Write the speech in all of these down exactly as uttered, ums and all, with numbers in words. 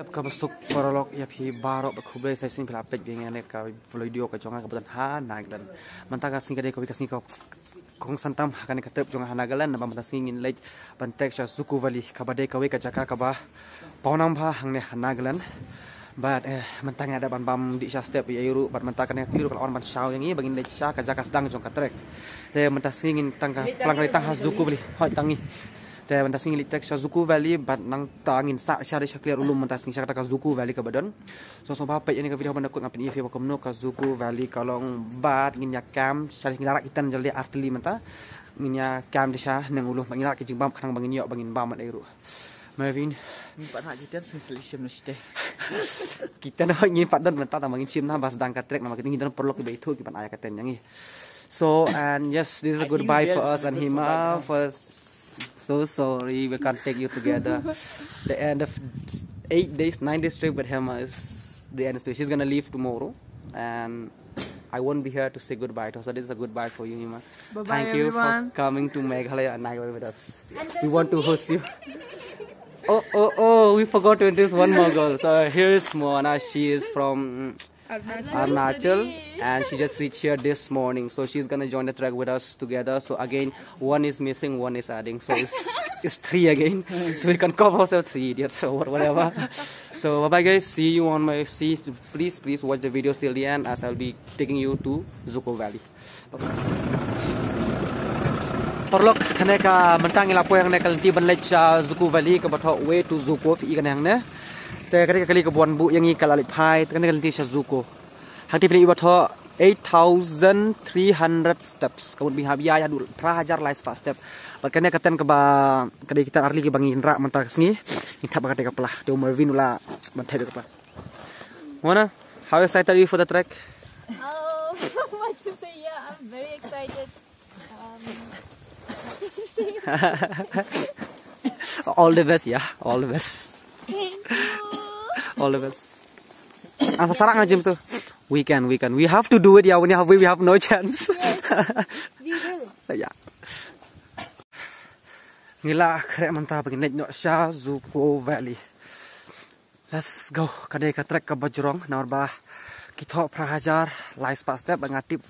Kaba suk paralok ïa phi baroh, ba khublei sa shisien phi la peit biang ïa kane ka video ka jong nga kaba don ha Nagaland. Mynta ka sngi ka dei kawei ka sngi ka kongsan tam ha kane ka trip jong nga ha Nagaland, namar mynta sngi ngin leit ban trek sha Zuko Valley, kaba dei kawei ka jaka kaba pawnam bha hangne ha Nagaland. Bad eh mynta nga da ban bam dih sha step ïa ruh, bad mynta kane ka kali ruh ka la wan ban shaw ïa ngi ba ngin leit sha ka jaka sdang jong ka trek. Te mynta sngi ngin tang ka plang ka dei tang ha Zuko Valley. Hoi tang ngi. Te mynta sngi ngin leit trek sha Zuko Valley, bad nangta ngin sah sha dei sha Kliar U Lum mynta sngi sha kata ka Zuko Valley kaba don. So so ba peit ïa kane ka video ban da kut nga pyni ïa phi ba kumno ka Zuko Valley ka long, bad ngin ïa camp sha dei, ngin ïa rak ïa tan jylliew artylli mynta. Ngin ïa camp dei sha neng U Lum, ba ngin ïa rak ïa jingbam khnang ba ngin ïoh ba ngin bam ïa ruh. Marvin. Ngin pat ha jitan sing solution mesti. Kita na ngin pat don mynta tang ba ngin shim na ba sdang ka trek, namar kita ngin don paralok kiba ithuh kiban ai ka tent ïa ngi. So, and yes, this is a goodbye for us and Hima. For so sorry, we can't take you together. The end of eight days, nine days trip with Hima is the end of the. She's gonna leave tomorrow, and I won't be here to say goodbye to her. So this is a goodbye for you, Hima. Bye-bye, Thank you everyone. for coming to Meghalaya and Nagaland with us. We want to host you. Oh, oh, oh, we forgot to introduce one more girl. So here is Moana. She is from Arunachal. Arunachal, and she just reached here this morning. So she's gonna join the trek with us together. So again, one is missing, one is adding. So it's, it's three again. So we can call ourselves three idiots or whatever. So bye bye guys. See you on my see. Please please watch the videos till the end as I'll be taking you to Zuko Valley. Paralok, kane ka mynta ngi la poi hangne ka lynti ban leit sha Zuko Valley kaba thoh Way to Zuko, phi i kane hangne. Te kane ka kali kaba wan buh ïa ngi ka la leit phai, te kane ka lynti sha Zuko. Hangtei phi i ba thoh eight thousand three hundred steps. Ka mut ba hap ïa ïa dul phra hajar lai spah step. Bad kane ka tent kaba ka dei kita artylli kiba ngin rah mynta ka sngi. Ngin thap ba kata ka pla. Te u Marvin u la ban thep ïa ka pla. Mona, how excited are you for the trek? Oh, what to say? Yeah, I'm very excited. Um, All the best, yeah. All the best. Thank you. All the best. Ang sasarang aja tu. We can, we can. We have to do it, yeah. When you have, we, we have no chance. We will. Yeah. Ngi la khreh mynta ba ngin leit noh sha Zuko Valley. Let's go. Ka dei ka trek kaba jrong namar ba ki thoh phra hajar lai spah step ba nga tip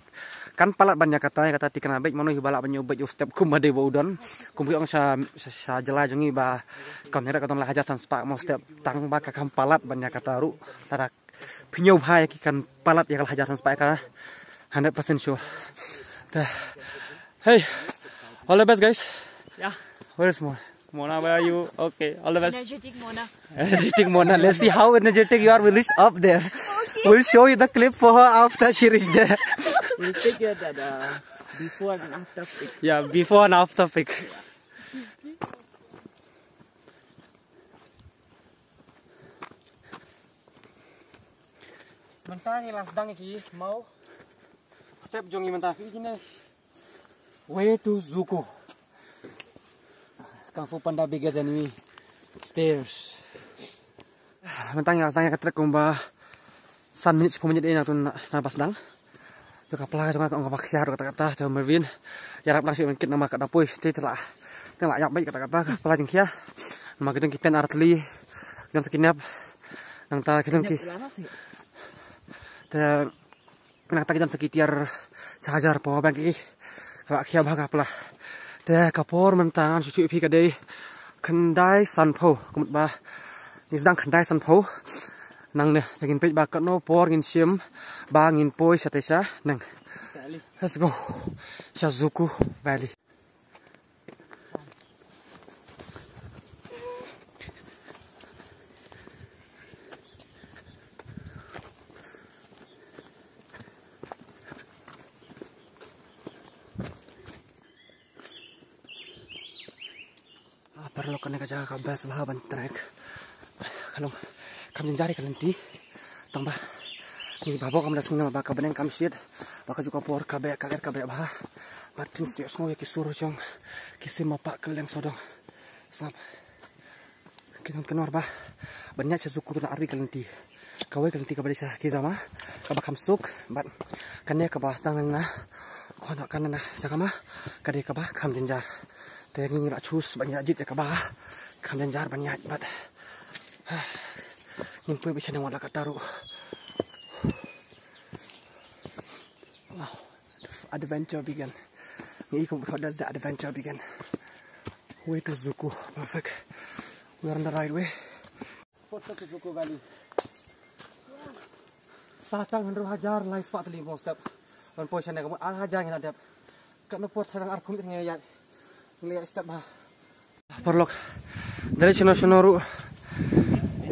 kan palat ban ïa kata, ïa kata te kane beit mano hi ba lah ban ïoh beit ïoh step kum ba dei ba u don. Kum ki ong sha sha, sha jylla jong ngi ba kam ïa ka don lai hajar san spah mo step tang ba ka kam palat ban ïa kata ruh. Lada pynïoh bha ïa ki kan palat ïa ka lai hajar san spah ka hundred percent sure. Te Hey, all the best, guys. Yeah. Where is Mona? Mona, where are you? Okay, all the best. Energetic Mona. Energetic Mona. Let's see how energetic you are. We'll reach up there. We'll show you the clip for her after she reached there. We'll take care that uh, before and after pic. Yeah, before and after pic. Mynta ngi la sdang ki mau step jong ngi mynta ki ne. Way to Zuko. Kung Fu Panda biggest enemy. Stairs. Mynta ngi la sdang ka trek kumba san minit, sepah minit ina tu na, na ba sdang. Tu ka pla jong nga ka ong kaba khia ruh kata kata tu Marvin. Ïarap lang shu mynta kit namar ka da poi te te la. Te la ïap beit kata kata ka pla jong khia. Namar ki don ki tent artylli. Ki don sa ki nep. Nangta ki don ki. Te Nangta ki don sa ki tiar charger power bank ki. Ka la khia bha ka pla. Te ka por mynta ngan shu shu ïa phi ka dei khyndai sanphew. Ka mut ba ngi sdang khyndai sanphew. Nangne te ngin peit ba katno por ngin shim ba ngin poi shatei sha neng. Let's go. Sha Zuko Valley. Ah, paralok, kane ka jaka ka best bha ban trek. Ka long kham jynjar ïa ka lynti. Tang ba ngi ba bok kam da sngi namar ba ka bneng kam shit. Ba kajuh ka por ka beh, ka ler ka beh bha. Ba tin sngewsih ïa ki sur jong ki sim ma pa kylleng sawdong. Sngap. Ki nang kynnoh ba ban ïaid sha Zuko tu na artylli ka lynti. Kawei ka lynti kaba dei sha Kizama kaba kham suk, bad kane kaba sdang na khon kane na Sakama ka dei kaba kham jynjar. Te ngi la choose ban ïaid jied ïa kaba kham jynjar ban ïaid bad Poi bad shaneng wat la katta ruh. Wow. Adventure begin. Ngi kum thot da adventure begin. Way to Zuku. Perfect. We are on the right way. Fourth step to Zuku Valley. Sa tang hynriew hajar lai spah tylli step. Ban poi shaneng ka mut ar hajar ngi la dep. Katno por thalang ar kum ngi ïa. Ngi la ïa step ba. Paralok. Dali shano shano ruh.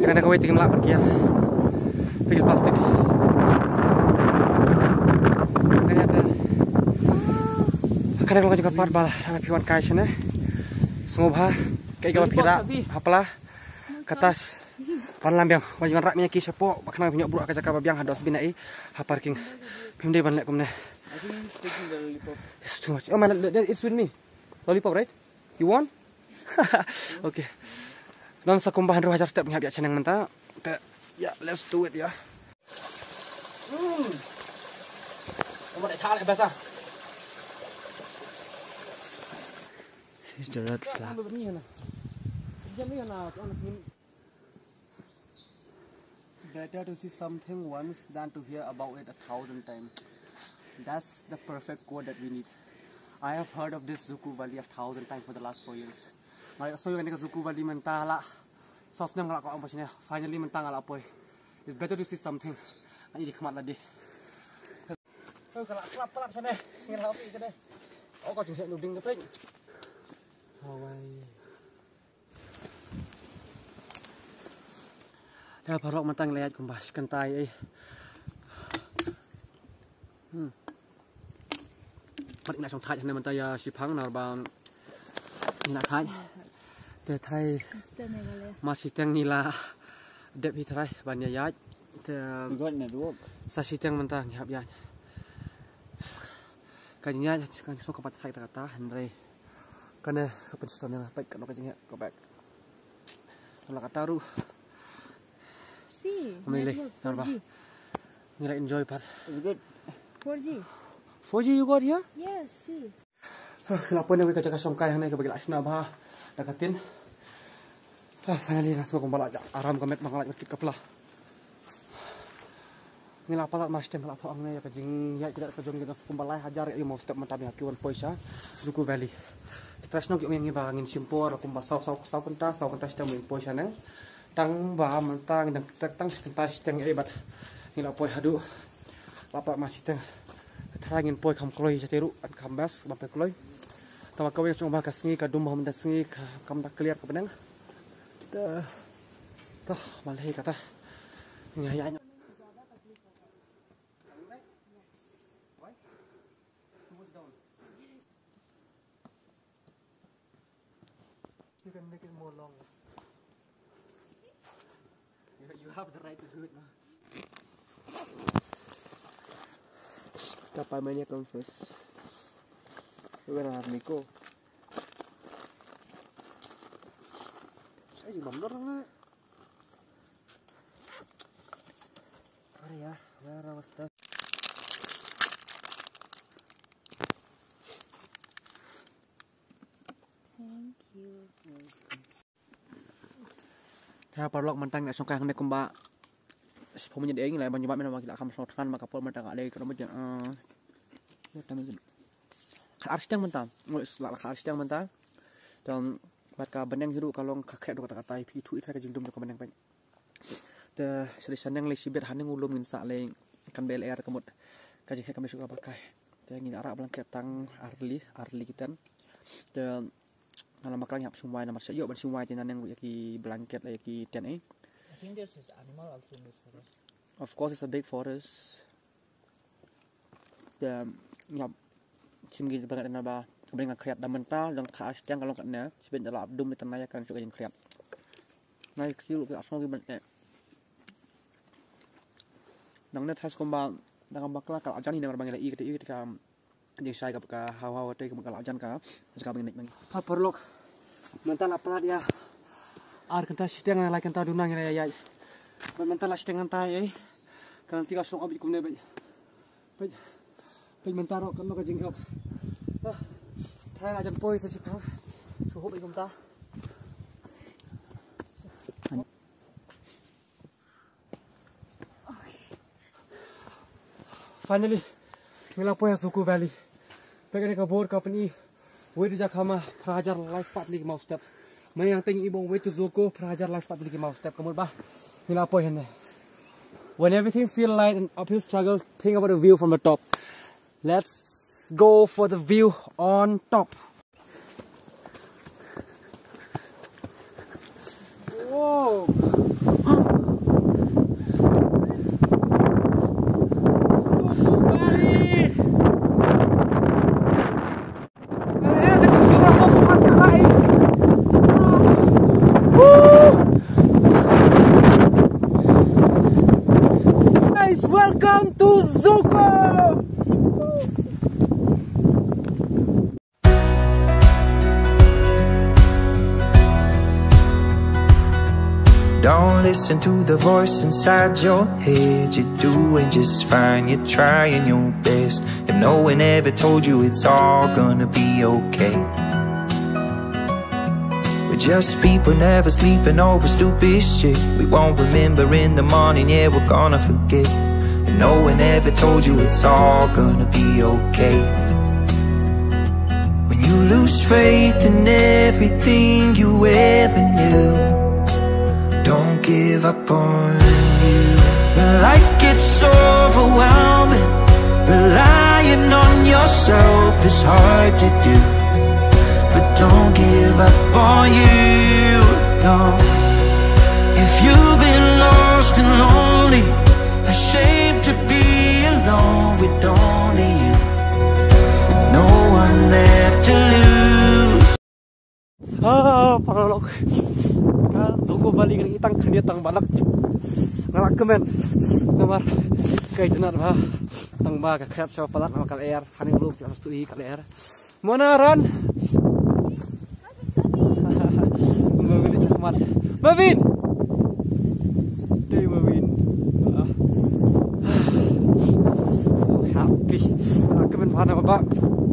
Kane kawei te kim lah ban kiar. Pil plastik. Kane te. Kane ka long ka jaka pat ba la phi wan kai shane. Sngewbha. Kaei kaba phi rah ha pla. Kata. Wan lam biang. Wan wan rah mia ki shapoh. Ba khnang phi ñiuh bruh ka jaka ba biang ha dustbin ai. Ha parking. Phim dei ban leh kumne. I think he's taking the lollipop. It's too much. Oh man, that, that, it's with me. Lollipop, right? You want? Okay. Nang sa kumba hynriew hajar step ngi hap ïa shaneng mynta. Te, yeah, let's do it, yeah. Hmm. Kumba dah chalak biasa. Here's the red flag. Better to see something once than to hear about it a thousand times. That's the perfect quote that we need. I have heard of this Zuku Valley a thousand times for the last four years. Nga la ïohsngew ïa kane ka Zuku Valley mynta la saw snem nga la kwah ong ba shane, finally mynta nga la poi. It's better to see something. Nga i dei khmat lade. Oh, ka la slap palat shane. Ngi la pi shane. Oh, ka jingshah nuding ka pink. Hawaii. Da paralok mynta ngi la ïaid kumba shi kynta ei. Hmm. Pat ngi la shong thait hangne mynta ïa shipang namar ba ngi la thait. Te trai. Mar shiteng ngi la dep hi trai ban ïa ïaid. Te sa shiteng mynta ngi hap ïaid. Ka jingïaid ka sngewkmen pat thait kata kata hynrei kane ka pynshitom ïa nga, peit katno ka jingeh, go back. Ka la kata ruh. See, network four G. Ngi la enjoy pat. Is it good? Four G. Four G you got here? Yes, see. Ah, ngi la poi na ka jaka shongkai hangne kaba ngi la shna bha da ka tin. Ah, finally nga sngewbha kumba la aram ka met ba nga la kit ka pla. Ngi la palat mar shiteng, ngi la thoh hangne ïa ka jingïaid ka jong ngi, kumba lai hajar ïa mo step mynta ba ngi hap ki wan poi sha Zuku Valley. Te trai shnong ki ong ïa ngi ba ngin shim por kumba saw, saw, saw kynta, saw kynta shiteng ba ngin poi shaneng. Tang ba mynta ngi dang tek tang shi kynta shiteng ei bad ngi la poi haduh. La palat mar shiteng. Te trai ngin poi kham kloi shatei ruh, yn kham best ban poi kloi. Tang ba kawei nga shu ong ba ka sngi ka dum ba mynta sngi ka, kam da clear ka bneng. Te, te balei kata. Nga ïa You can make it more longer. You, you have the right to do it now. Tapa manya come first. Where are Nico? Ay, yung mamdor na. Where are, where was the Thank you. Te paralok mynta ngi la shongkai hangne kumba shiphew minit ïa ngi la ban jubab mynta ma ki la kham shong thngan ma ka por mynta ka dei ka dei. Khat ar shiteng mynta. Ngi la khat ar shiteng mynta. Te bad ka bneng hi ruh ka long ka khreh ruh kata kata, phi ithuh ïa ka jingdum jong ka bneng peit. Te sha dei shaneng lei shibit haneng u lum ngin sah lei kan bel er ka mut ka jingkhet kam lei shuh kaba kai. Te ngin arah blanket tang ar tylli, ar tylli ki tent. Te nga la bakla ngi hap shim wai namar sha ïoh ban shim wai te naneng ïa ki blanket ïa ki tent ei. I think there's this animal also in this forest. Of course it's a big forest. Te ngi hap shim ki blanket naba ka bneng ka khriat da mynta dang kha ar shiteng ka long katne, shibit da la ap dum te tang na ïa kan shu ka jingkhriat. Na ïa ki ruh ki ar sngew ki blanket. Nangne thas kumba dang bakla ka la jan hi namar ba ngi la i kata i kata ka jingshai ka ka haw haw te ka la jan ka jaka ba ngi nek ba ngi. Ha paralok. Mynta la palat ïa ar kynta shiteng, lai kynta duna ngi la ïa ïaid. Mynta la shiteng kynta ei. Kan ti ka shong abit kumne beit. Peit, peit mynta ruh katno ka jingeh. Ah, tharai la jan poi sa shipang. Shu hop ïa kumta. Finally, ngi la poi ha Zoco Valley. Peit kane ka board ka pyni, way to Jakhama, phra hajar lai spah tylli ki maw step. Mynta ngi i ba ong way to Zoco, phra hajar lai spah tylli ki maw step. Ka mut ba ngi la poi hangne. When everything feel light and uphill struggle, think about the view from the top. Let's go for the view on top. Whoa. Woo! Guys, welcome to Zoco! Don't listen to the voice inside your head. You're doing just fine, you're trying your best. If no one ever told you it's all gonna be okay. We're just people never sleeping over stupid shit. We won't remember in the morning, yeah, we're gonna forget. And no one ever told you it's all gonna be okay. When you lose faith in everything you ever knew, don't give up on you. When life gets overwhelming, relying on yourself is hard to do. But don't give up on you, no. If you've been lost and lonely, ashamed to be alone with only you, with no one left to lose. Ah, paralok. Ka Zoco Valley kane tang khyndiat tang ba lah. Nga lah kmen. Namar ka itynnad bha. Tang ba ka khet sha palat namar ka lyer. Haning ruh ka stuhi ka lyer. Mona ran. Mavin, check mat. Mavin. Dei Mavin. Ah. So happy. Nga kmen bha namar ba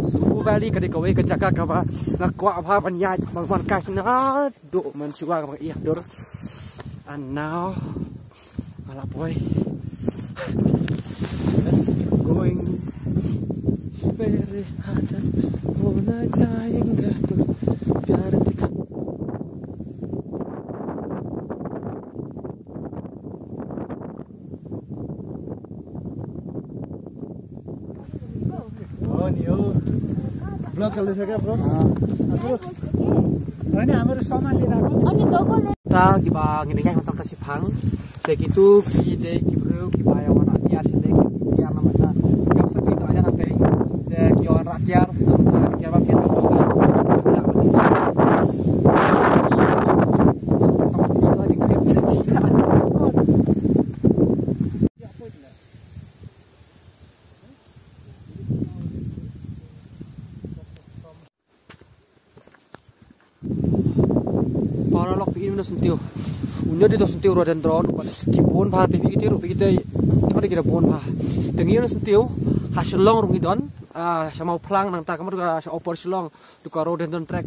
Zoco Valley ka dei kawei ka jaka kaba nga kwah bha ban ïaid, ban, ban kai naduh mynshuwa kaba nga ïaid dur. And now, nga la poi. Let's keep going. Very hard. Hona jayenge tum pyar dikha. Oh, Neo. Vlog kar le sake, bro? Ane, hamaro saman le raha. Ane, doko le. Ta kiba ngi ngai hangta ka shipang. Te kitu ki dei ki briew kiba ïa wanrah tiar sha lade, ki tiar namar ta. Ki ap sa ki to aja na pei. Te ki wanrah tiar namar ta, ki ap ba ki to to. Paralok, phi i na syntiew. Une u dei u syntiew rhododendron, ki bun bha te phi i te ruh, phi i te. Ki bun bha. Te ngi i na syntiew, ha Shillong ruh ngi don, ah, sha Mawphlang nangta ka mut ka sha Upper Shillong, to ka rhododendron track.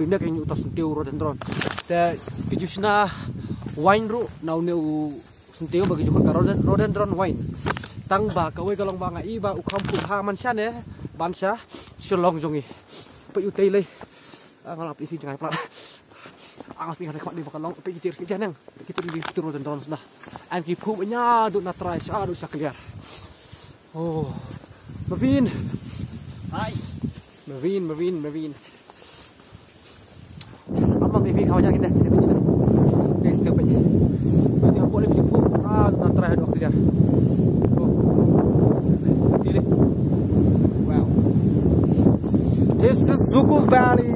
Une ka i u syntiew rhododendron. Te ki ju shna wine ruh na une u syntiew ba ki ju khot ka rhoden-, rhododendron wine. Tang ba kawei ka long ba nga i ba u kham phuh ha man shane ban sha Shillong jong ngi. Peit u tei lei. Ah, nga la peit shi jngai pla. Ah, nga peit nga khot dei ba ka long peit ki tiar shi janang. Peit ki tiar shi rhododendron sna. Am ki phuh nya duk na trai sha duk sha kliar. Oh. Mavin. Hai. Mavin, Mavin, Mavin. Apa baby kau jangan kita, kita kita. Guys, kita pergi. Kita boleh pergi pun. Ah, nak try dua kali dah. Oh. Pilih. Wow. This is Zoco Valley.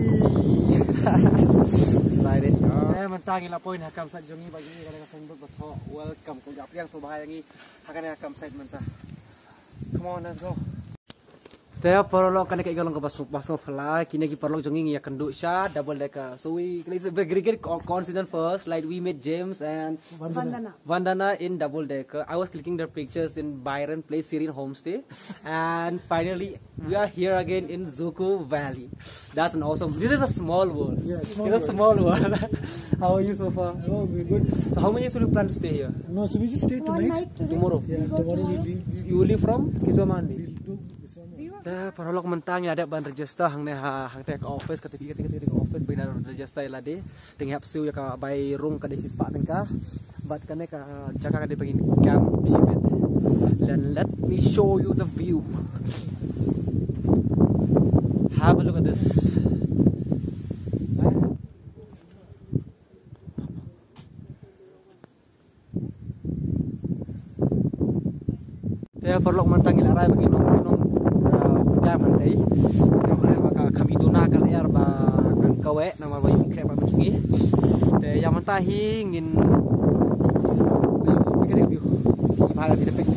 Excited, yo. Eh, mynta ngi la poi ha campsite jong ngi, ba ngi ka dang sngewbha ba thoh welcome. Ko ja pliang sngewbha ïa ngi ha kane ka campsite mynta. Come on, let's go. Te paralok, kane ka long ka bus, bus of life. Kine ki paralok jong ngi ngi ïa kynduh sha Double Decker. So we, it's a very great co- coincidence first. Like, we met James and Vandana. Vandana in Double Decker. I was clicking their pictures in Byron Place Serene Homestay, and finally we are here again in Zuko Valley. That's an awesome. This is a small world. Yeah, small It's a world. Small world. How are you so far? Oh, we're good. So how many days do you plan to stay here? No, so we just stay One tonight. Night today. Tomorrow. Yeah, tomorrow we leave. You live from Kiswamandi? We'll do Kiswamandi. Te paralok, mynta ngi la dep ban register hangne ha, hangte ka office, kata ka, kata ka office ba ngi la register ïa lade. Te ngi hap siew ïa ka bai rung, ka dei shispah tyngka. Bad kane ka jaka ka dei ba ngin camp shibit. Then let me show you the view. Have a look at this. Te paralok, mynta ngi la rai ba ngin ong, ngin ong, ah, pynjah mynta. Ka mut ba ka kham ïa duna ka lyer ba kan kawei namar ba ïa khreh ba mynsngi. Te ïa mynta hi ngin, ayo, phi ka dei view. Phi ba la phi da pik.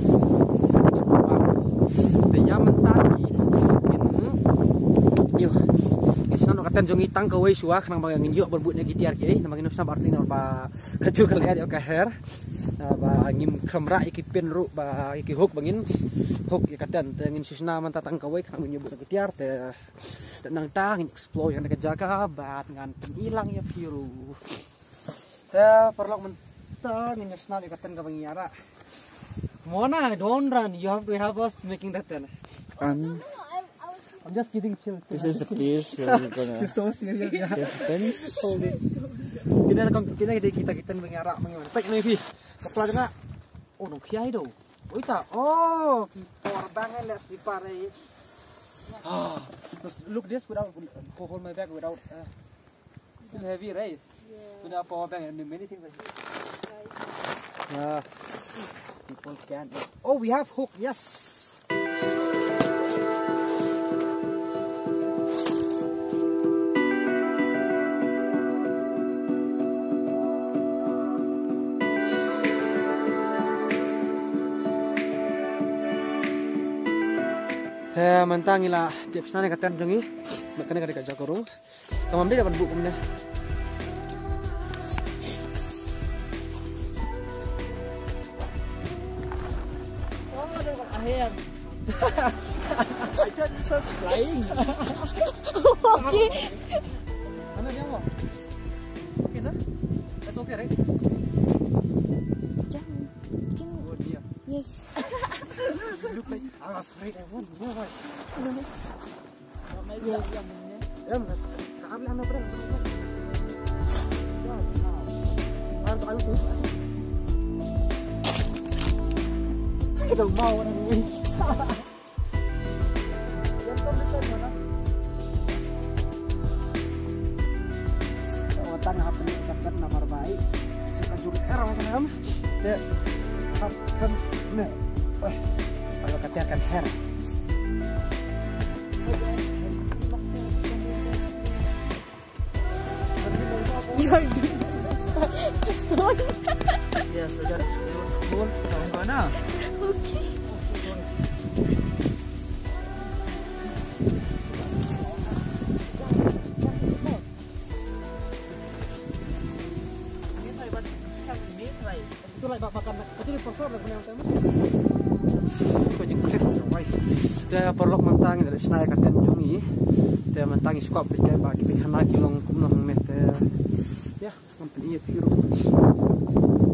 Te ïa mynta hi ngin, ayo, ngin shna noh ka tent jong ngi tang kawei shuwa khnang ba ngin ïoh ban buh na ki tiar kiei, namar ngin ym shna ba artylli namar ba ka ju ka lyer ïoh ka her. Ah, ba ngim khlem rah ïa ki pin ruh, ba ïa ki hook ba ngin hook ïa ka tent. Te ngin shu shna mynta tang kawei khnang ngin ïoh buh na ki tiar. Te, te nangta ngin explore ïa ka jaka bad ngan pyni lang ïa phi ruh. Te paralok, mynta ngin ïa shna ïa ka tent kaba ngin ïa rah. Mona, don't run. You have to help us making the tent. Um, I'm just kidding, chill. This is the place where we're gonna She's so serious. Yeah. Test the fence. Kine na kong, kine dei kita, kita ba ngi ïa rah, ba ngi ïa rah. Pek ni phi. Kapla jana. Oh, no, kiai do. Oi ta. Oh, ki por bang, eh, let's be pare. Ah, just look this without, hold my bag without, uh, still heavy, right? Yeah. So now power bank and many things like this. Yeah. People can. Oh, we have hook. Yes. Te mynta ngi la dep shna ïa ka tent jong ngi. Kane ka dei ka jaka rung. Ka mam dei ban buh kumne. Oh, there was a hand. I thought it was flying. Okay. Ano dia mo? Okay na? That's okay, right? Jangan. Jangan. Oh, dia. Yes. You look like I'm afraid I won't know what. No. Yes. Em, kaam lang na, pre. Kita mau orang ini. Watang hapni ka tent namar ba ai ka jong er wa ka nam. Te hap kan ne. Wah, kalau ka tent kan her. Stone. Yes, so that stone, tahu mana? Okay. Ito lang, ba-, baka na-, ito lang, pastor, nagmana tayo mo. Ko jingklik, wai. Te paralok, mynta ngi la shna ïa ka tent jong ngi. Te mynta ngi shu kwah peit ba ki hana ki long kumno hangne te. Ïa, ngam pyni ïa phi ruh.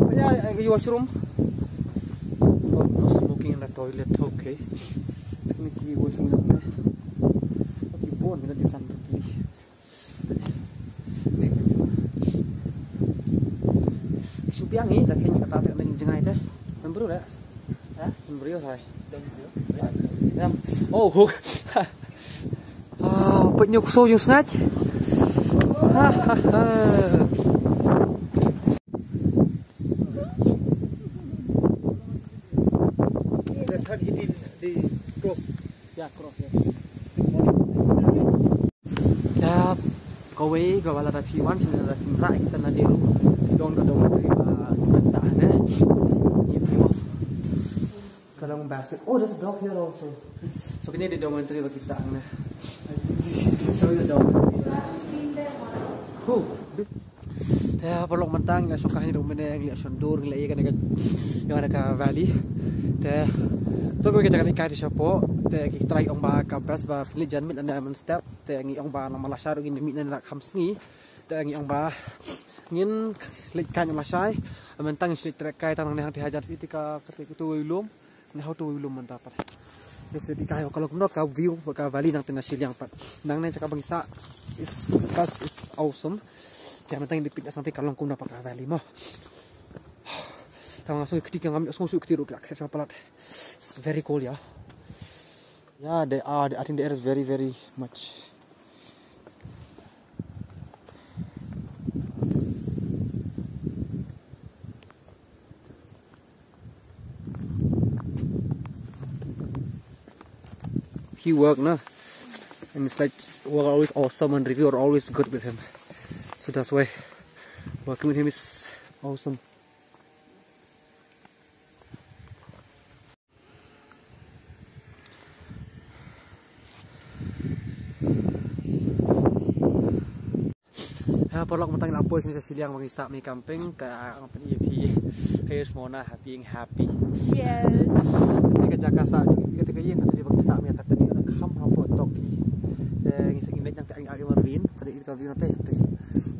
Ïa, ïa, ïa, washroom. Oh, no smoking in the toilet, okay. Sini ki washroom hangne. Ki bun, ki la design ki. Shu biang i, da khein kata te ning jngai te. Em briew da. Ha? Em briew hai. Em. Oh, hook. Ah, pynïoh so yung sngat. Ha, ha, ha. That's how he did the cross. Yeah, cross, yeah. Ïa, kawei, kawei lada phi wan, shen lada phim rah kita na dei ruh. Phi don ka dormitory ba ngan sah hangne. Ïa phi mo. Ka long basket. Oh, there's a dog here also. So Kine dei dormitory ba ki sah hangne. Show you the dormitory. Huh. Te paralok mynta ngi la shong kane ruh mynne, ngi la shon dur, ngi la ïa kane ka, ïa kane ka valley. Te to ko ka jaka leit kai te shapoh. Te ki trai ong ba ka best ba phin leit jan miet na mynstep. Te ngi ong ba namar lashai ruh ngin mih na kham sngi. Te ngi ong ba ngin leit kai na lashai. Mynta ngin shu leit trek kai tang nangne hangtei hajan phi te ka, ka te ka tu lum. Ngi hau tu lum mynta pat. Ngi shu leit kai ka long kumno ka view ka valley nangtei na shiliang pat. Nangne jaka ba ngi sah is, is awesome. Te mynta ngin leit peit nangtei ka long kumno pat ka valley mo. Tang nga sngew kti ka ngam sngew shu kti ruh ka khet palat. It's very cold, yeah. Yeah, they are. I think the air is very, very much. He work, na? And it's like, work always awesome and review are always good with him. So that's why working with him is awesome. Ha, paralok, mynta ngi la poi sha shiliang ba ngi sah mih camping, ka nga pyni ïa phi. Here's Mona being happy. Yes. Kata ka jaka sah jong ngi, kata ka ïing, kata ka ba ngi sah mih, kata ka dei na kham hapoh Tokyo. Eh, ngi sah ngi leit nangta, ngi ai Marvin, kata ka view nangta, nangta.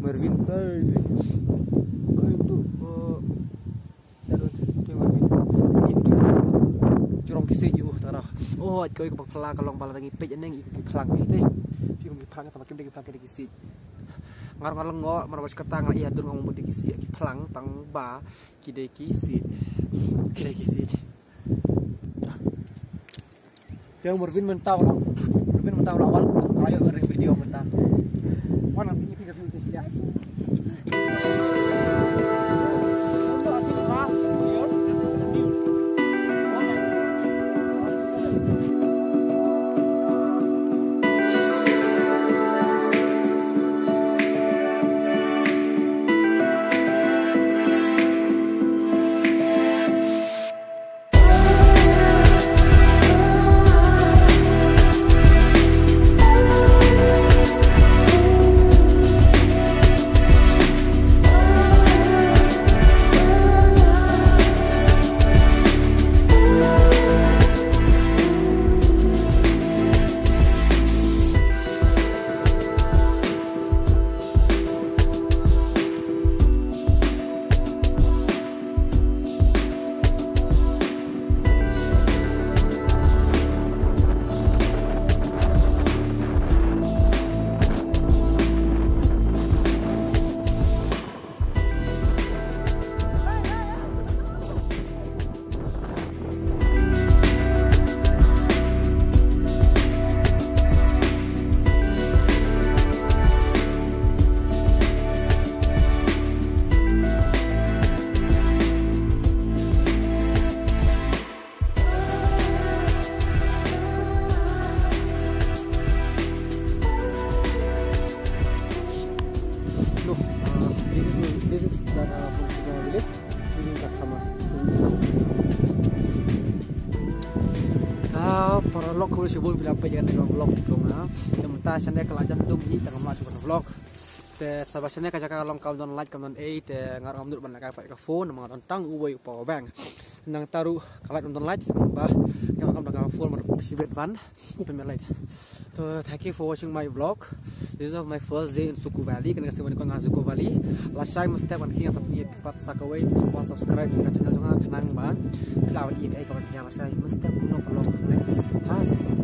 Marvin, tai, tai. Oi, tu, eh, Jurong ki siej ïa u tara. Oh, ait koi ka bakla ka long ba la ngi peit ïa ngi ki phlang ki te. Ki phlang ka ba kim dei ki phlang ki dei ki siej. Ngar ngar ngo mar ba kata ngar ïa dur ngam mut ki siej ki phlang tang ba ki dei ki siej. Ki dei ki siej. Yang Marvin mynta u la, Marvin mynta u la wan, rayo ring video mynta. Wan, ambil ini video dia. Look, uh, this is, this is the, uh, village. Ini dah sama. Ah, paralok, ko shu bun phi la peit ïa kane ka vlog jong nga. Te mynta shane ka la jan dum hi, te ngam lah shu ban vlog. Te sa ba shane ka jaka long kam don light kam don ei, te nga ruh ngam nud ban lehkai pat ka phone, namar nga don tang uwei u power bank. Nangta ruh ka light kam don light, ba nga ruh kam don ka phone, mar shibit ban. Pynmih light. So, thank you for watching my vlog. This is my first day in Suku Valley. Kane ka sien ba nyngkong ha Suku Valley. Lashai mynstep ngan khie sa pynïaid pat sa kawei, to sngewbha subscribe ïa ka channel jong nga khnang ba phi lah ban ïohi ïa kaei kaba jia lashai mynstep kumno ka long hangne ha Suku.